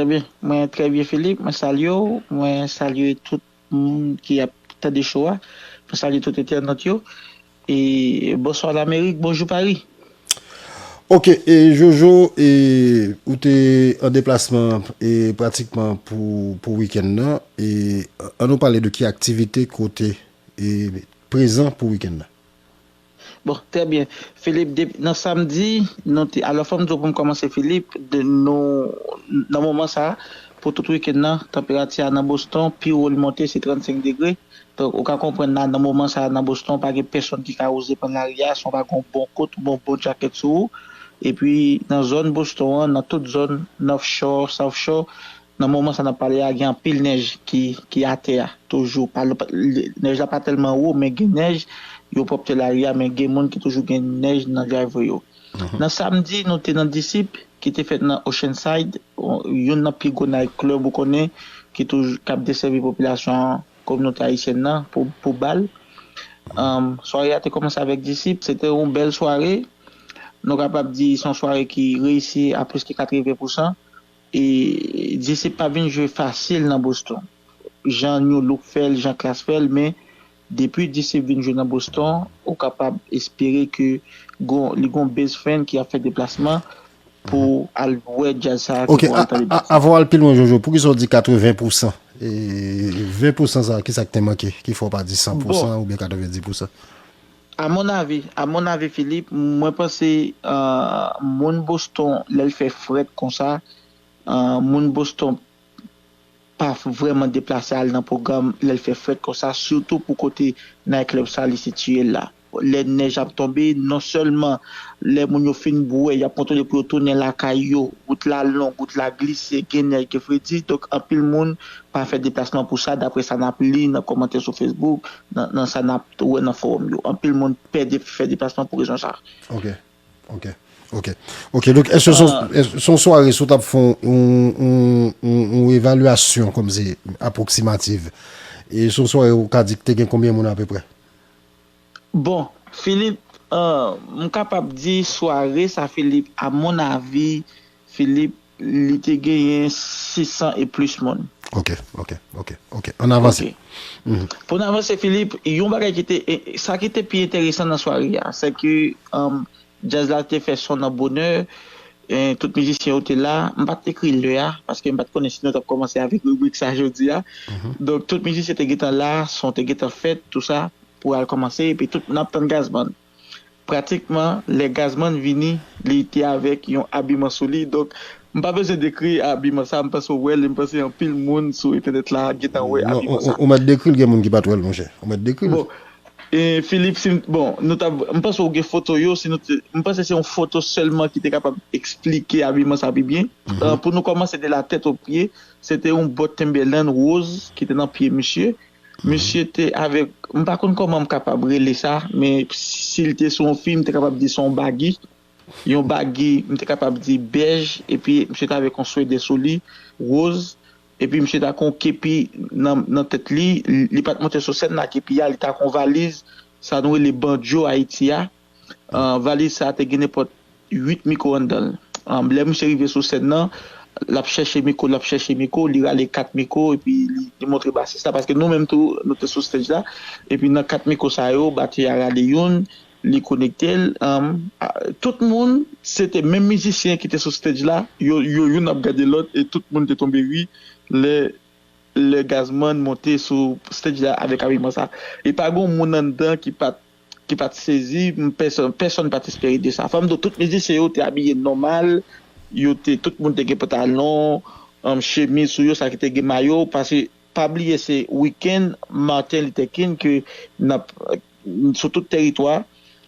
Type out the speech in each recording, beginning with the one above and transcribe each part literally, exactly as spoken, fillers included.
Trè byen, mwen trè byen Philippe, mwen salye w, mwen salye tout moun ki ap tande show a, mwen salye tout entènot yo. E bonswa Lamerik, bonjou Pari. Ok, e Jojo, e, ou te an deplasman e pratikman pou, pou wikenn nan. E ann nou pale de ki aktivite kote e prezan pou wikenn nan. Bon, trè byen. Philippe, depi nan samdi, nou te, alò fò m di w pou m kòmanse Philippe, de, nou, nan moman sa a, pou tout wikenn nan, tanperati a nan Boston, pi wo l monte se trannsenk degre. Donk, ou ka konprann la, nan moman sa a nan Boston, pa gen pèsonn ki ka oze pran lari a, si w pa gen yon bon kot, yon bon jakèt sou ou. Epi, nan zòn Boston an, nan tout zòn, North Shore, South Shore, nan moman sa n ap pale a, gen anpil nèj ki, ki atè a, toujou. Pa, pa, nèj la pa tèlman wo, men gen nèj, yo pwòpte lari a, men gen moun ki toujou gen nèj nan driveway yo. Nan samdi, nou te nan Disip, ki te fèt nan Oceanside, youn nan pi gwo night club ou konnen, ki toujou, k ap desèvi popilasyon an, kominote ayisyèn nan, pou, pou bal. Sware a te kòmanse avèk Disip, se te yon bèl sware. Nou kapab di se yon sware ki reyisi a plis ke katreven pousan. E Disip pa vin jwe fasil nan Boston. Jan New Look fè l, jan Klass fè l, men depi Disip vin jwe nan Boston, ou kapab espere ke gon, li gon best friend ki ap fè deplasman pou al wè djaz sa a ki pou al tande djaz. Avan w al pi lwen, Jojo, poukisa w di katreven pousan? E ven pousan sa, kisa k te manke? Ki fè w pa di san pousan oubyen katrevendiz pousan? A mon avi, a mon avi, Philippe, mwen panse uh, moun Boston, lè l fè frèt konsa, uh, moun Boston pa vrèman deplase al nan pwogram lè l fè frèt konsa, sitou pou kote night club sa li sitiye la. Lè nèj ap tonbe, non sèlman lè moun yo fin bwè, y ap kontwole pou yo tounen lakay yo, wout la long, wout la glise, gen nèj, gen fredi, donk anpil moun pa fè deplasman pou sa, daprè sa n ap li nan kòmantè sou Facebook, nan, nan sa n ap wè nan fowòm yo. Anpil moun pè de fè deplasman pou rezon sa. Ok. Ok. Ok. Ok, donk, èske se yon sware, si w t ap fè yon, yon, yon, yon evalyasyon kòmsi apwoksimativ, e se yon sware ou ka di ki te gen konbyen moun apeprè? Bon, Philippe, uh, m kapab di sware sa, Philippe, a mon avi, Philippe, li te genyen sis san e plis moun. Ok, ok, ok, ok. Ann avanse. Pou n avanse, Philippe, yon bagay ki te, sa ki te pi enteresan nan sware a, se ke um, djaz la te fè son nan bonè, e, tout mizisyen yo te la. M pa t ekri lè a, paske m pa t konnen si nou t ap kòmanse avèk ribrik sa jodi a. Donk, tout mizisyen te gentan la, son te gentan fèt, tou sa, pou al kòmanse, epi tout moun ap tann Gazman. Pratikman, lè Gazman vini, li te avèk yon abiman sou li. Donk, m pa bezwen dekri abiman sa, m panse w wè l, e m panse anpil moun sou entènèt la gentan wè abiman sa. Ou mèt dekri l, gen moun ki pa t wè l, monchè. Ou mèt dekri l. E, Philippe, si, bon, nou ta, m panse w gen foto yo, si nou te, m panse se yon foto sèlman ki te kapab eksplike abiman sa pi byen. Uh, pou nou kòmanse de la tèt o pye, se te yon bòt Timberland woz ki te nan pye misye. Misye te avèk, m pa konn kòman m kapab rele sa, men si l te sou yon fi, m te kapab di se yon bagi. Yon bagi, m te kapab di bèj, epi misye te avèk yon swedè sou li, woz, epi misye t ak yon kepi nan, nan tèt li, li pa t monte sou sèn nan kepi a, li t ak yon valiz, sa nou rele bandjo Ayiti a. Valiz sa a te gen nenpòt uit mikwo anndan l. Lè misye rive sou sèn nan, l ap chèche mikwo, l ap chèche mikwo, li rale kat mikwo, epi li, li montre basis la, paske nou menm tou, nou te sou stage la, epi nan kat mikwo sa yo, batè a rale youn, li konekte l. Tout moun, se te menm mizisyen ki te sou stage la, yo, yo youn ap gade lòt, e tout moun te tonbe ri lè, lè Gazman monte sou stage la avèk abiman sa. E pa gen moun anndan ki pa t, ki pa t sezi, pèsonn, pèsonn pa t espere de sa. Fò m di w, tout mizisyen yo te abiye nòmal, yo te, tout moun te gen pantalon, chemiz sou yo, sa ki te gen mayo, paske pa bliye se wikenn Martin Luther King ke n ap sou tout teritwa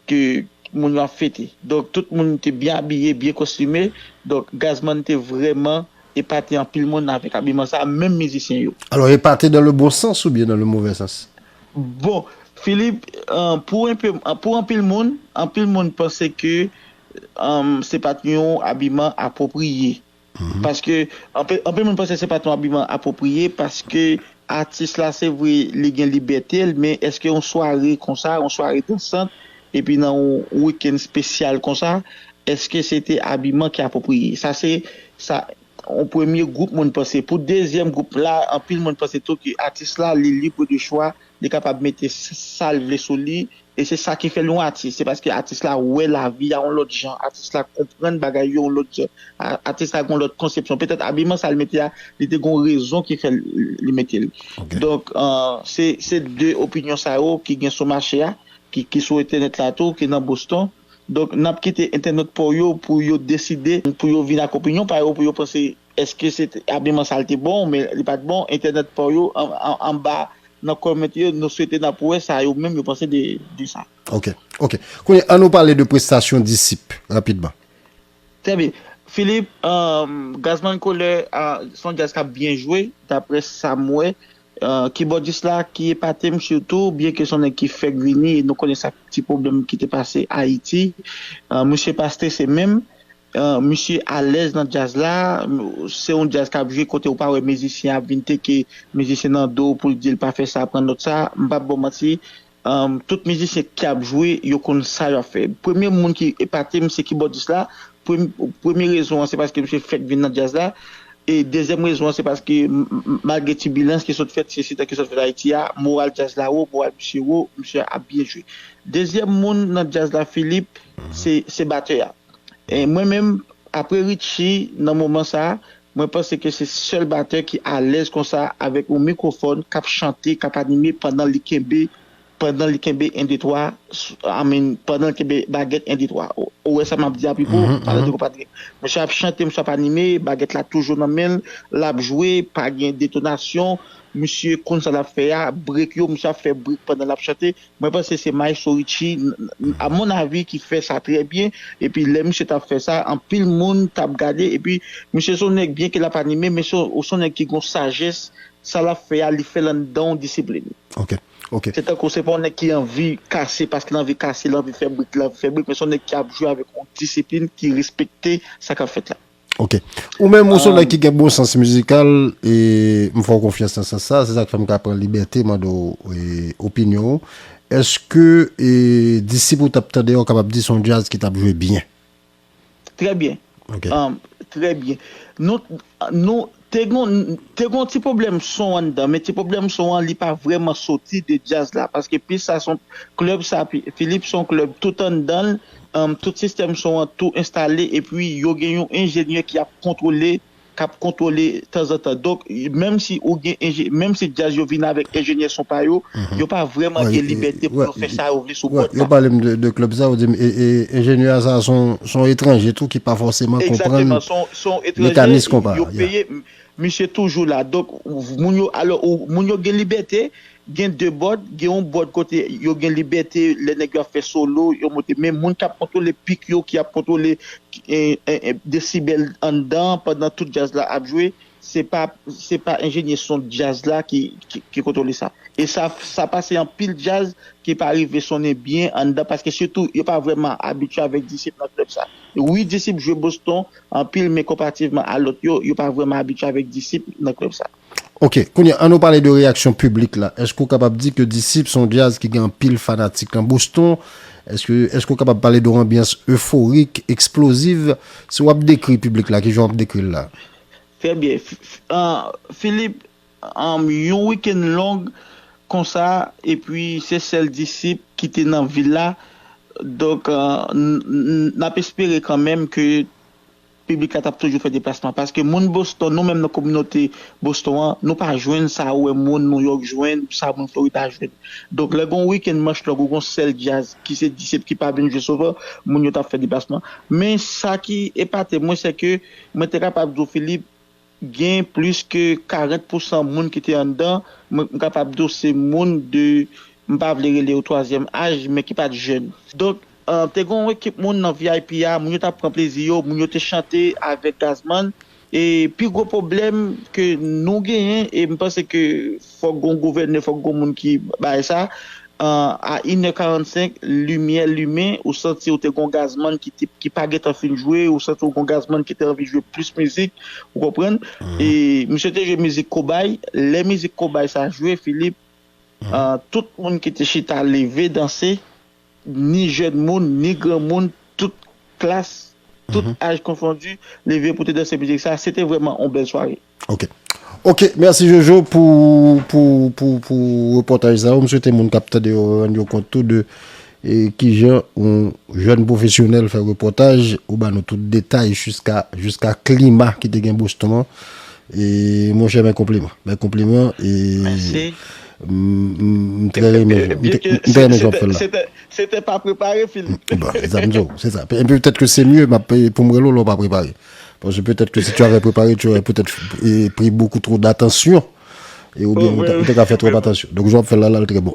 ke moun yo ap fete. Donk, tout moun te byen abiye, byen kostime. Donk, Gazman te vrèman epate anpil moun avèk abiman sa, menm mizisyen yo. Alò, epate dans le bon sens oubyen dans le mauvais sens? Bon, Philippe, pou, pou anpil moun, anpil moun panse ke se pa t yon abiman apwopriye. Paske anpil, anpil moun panse se pa t yon abiman apwopriye, paske atis la, se vre, li gen libète l, men èske yon sware konsa, yon sware dansant, epi nan yon wikenn espesyal konsa, èske se te abiman ki apwopriye? Sa se, sa, yon premye gwoup moun panse. Pou dezyèm gwoup la, anpil moun panse tou ke atis la, li libre de chwa, li kapab mete s- sa l vle sou li, e se sa ki fè l yon atis. Se paske atis la wè lavi a yon lòt jan, atis la konprann bagay yo yon lòt jan, a- atis la gen yon lòt konsepsyon. Petèt abiman sa l mete a, li te gen yon rezon ki fè l li mete l. Ok. Donk, euh, se se de opinyon sa yo ki gen sou mache a, ki, ki sou entènèt la tou, ki nan Boston. Donk, n ap kite entènot pa w yo pou yo deside, pou yo vin ak opinyon pa yo, pou yo panse èske se te- abiman sa l te bon, men li pa t bon. Entènot pa w yo, an- an- anba, nan kòmantè yo, nou swete n ap wè sa yo menm yo panse de, de sa. Ok, ok. Kounye an nou pale de prestasyon Disip, rapidman. Trè byen. Philippe, um, Gazman Colè, uh, se yon djaz k ap byen jwe, daprè sa m wè. Uh, kibòdis la ki epate m sitou, byen ke se yon nèg ki fèk vini, e nou konnen sa ti pwoblèm ki te pase Ayiti. Uh, misye pa strese menm. Uh, misye alèz nan djaz la. Se yon djaz k ap jwe kote ou pa wè mizisyen ap vin teke mizisyen nan do pou l di l pa fè sa, pran nòt sa. M p ap ba w manti. Um, tout mizisyen k ap jwe, yo konn sa y ap fè. Premye moun ki epate m, se kibòdis la. Premye, premye rezon an, se paske misye fèk vin nan djaz la. E dezyèm rezon an, se paske m- m- malgre tibilans ki sot fèt, se sitan ki sot fèt Ayiti a, moral djaz la wo, moral misye wo, misye ap byen jwe. Dezyèm moun nan djaz la, Philippe, se se batè a. E mwen menm, apre Richie, nan moman sa, mwen panse ke se sèl batè ki alèz konsa avèk yon mikwofòn, k ap chante, k ap anime pandan li kenbe pandan li kenbe en de twa, I mean, pandan li kenbe bagèt en de twa. Ou wè sa m ap di a, Pipo? Pandan de konpa. Misye ap chante, misye ap anime, bagèt la toujou nan men l, l ap jwe, pa gen detonasyon. Misye konn sa l ap fè a, brek yo, misye ap fè brek pandan l ap chante. Mwen panse se Maestro Richie, a mon avi, ki fè sa trè byen. Epi lè misye t ap fè sa, anpil moun t ap gade. Epi misye se yon nèg, byen ke l ap anime, men se yon se yon nèg ki gen yon sajès. Sa l ap fè a, li fè l anndan yon disiplin. Ok, ok. Se tankou se pa yon nèg ki anvi kase paske l anvi kase, l anvi fè brik, l anvi fè brik, men se yon nèg ki ap jwe avèk yon disiplin, ki respekte sa k ap fèt la. Ok. Ou menm, ou se yon nèg ki gen bon sans mizikal, e m fè w konfyans nan sans sa, se sa k fè m ka pran libète mande w e, opinyon ou. Èske e, Disip ou t ap tande a, ou kapab di se yon djaz ki t ap jwe byen? Trè byen. Ok. Um, trè byen. Nou, nou te gon te gon ti pwoblèm son anndan, men ti pwoblèm son an, li pa vrèman soti de djaz la, paske pis sa son klèb sa, Philippe, son klèb tout anndan l, um, tout sistèm son an tou enstale, epi yo gen yon enjenyè ki ap kontwole k ap kontwole tanzantan. Donk, menm si ou gen enje, menm si djaz yo vin avèk enjenyè son pa yo, yo pa vrèman gen libète pou yo fè sa yo vle sou kòd la. Yo pale m de, de klèb sa, yo di m e, e, enjenyè sa se yon, se yon etranje tou ki pa fòseman konprann mekanis konpa. Egzakteman, se yon etranje, yo peye, misye toujou la. Donk, moun yo, alò, moun yo gen libète, gen de bòd, gen yon bòd kote yo gen libète, lè nèg yo ap fè solo, yo monte. Men moun k ap kontwole pik yo, ki ap kontwole e, e, e, desibèl anndan pandan tout djaz la ap jwe, se pa, se pa enjenyè son djaz la ki, ki, ki kontwole sa. E sa, sa pase anpil djaz ki pa rive sonnen byen anndan, paske sitou, yo pa vrèman abitye avèk Disip nan klèb sa. Wi, Disip jwe Boston anpil, men konparativman a lòt yo, yo pa vrèman abitye avèk Disip nan klèb sa. Ok, kounye an nou pale de reyaksyon piblik la. Èske w kapab di ke Disip se yon djaz ki gen anpil fanatik nan Boston? Èske, èske w kapab pale de yon anbyans eforik, eksploziv? Si w ap dekri piblik la, kijan w ap dekri l la? Trè byen. Philippe, yon wikenn long konsa, epi se sèl Disip ki te nan vil la. Donk, n ap espere kanmenm ke piblik la t ap toujou fè deplasman. Paske moun Boston, nou menm nan kominote Boston an, nou pa jwenn sa ou wè moun Nouyòk jwenn, sa moun Florida jwenn. Donk, lè gen yon wikenn manch long ou gen yon sèl djaz ki se Disip ki pa vin jwe souvan, moun yo t ap fè deplasman. Men sa ki epate mwen, se ke mwen te kapab di w, Philippe, gen plis ke karant pousan moun ki te anndan, mwen m kapab di w se moun de, m pa vle rele yo twazyèm aj, men ki pa t jèn. Donk, te gen yon ekip moun nan V I P a, moun yo t ap pran plezi yo, moun yo te chante avèk Gazman. E pi gwo pwoblèm ke nou genyen, e m panse ke fòk gon gouvènè, fòk gon moun ki bay sa, a inè karannsenk, limyè limen, ou santi ou te gon Gazman ki te, ki pa gentan fin jwe, ou santi ou gon Gazman ki te anvi jwe plis mizik, ou konprann? E misye te jwe mizik kobay, lè mizik kobay sa jwe, Philippe, tout moun ki te chita leve danse, ni jèn moun, ni granmoun, tout klas, tout âge confondu, leve pou te danse mizik sa. Se te vrèman yon bèl sware. Ok. Ok, mèsi Jojo pou, pou, pou, pou repòtaj sa yo. M swete moun k ap tande yo rann yo kont tou de e, kijan yon jèn pwofesyonèl fè repòtaj, ou ba nou tout detay jiska, jiska klima ki te gen Boston an. E, monchè, mè konpliman. Mè konpliman. E, Mèsi. M m- m trè renmen jan- m te- m trè renmen jan w fè l la. Se te pa prepare, Philippe. Bon, se sa m di w, se sa. E petèt ke se mye m ap peye pou m rele w lè w pa prepare. Paske petèt ke si tu avais préparé, tu aurais peut-être eh, pris beaucoup trop d'attention. E oubyen ou te- ou te ka fè twòp atansyon. Donk, jan w ap fè l la, la, l trè bon.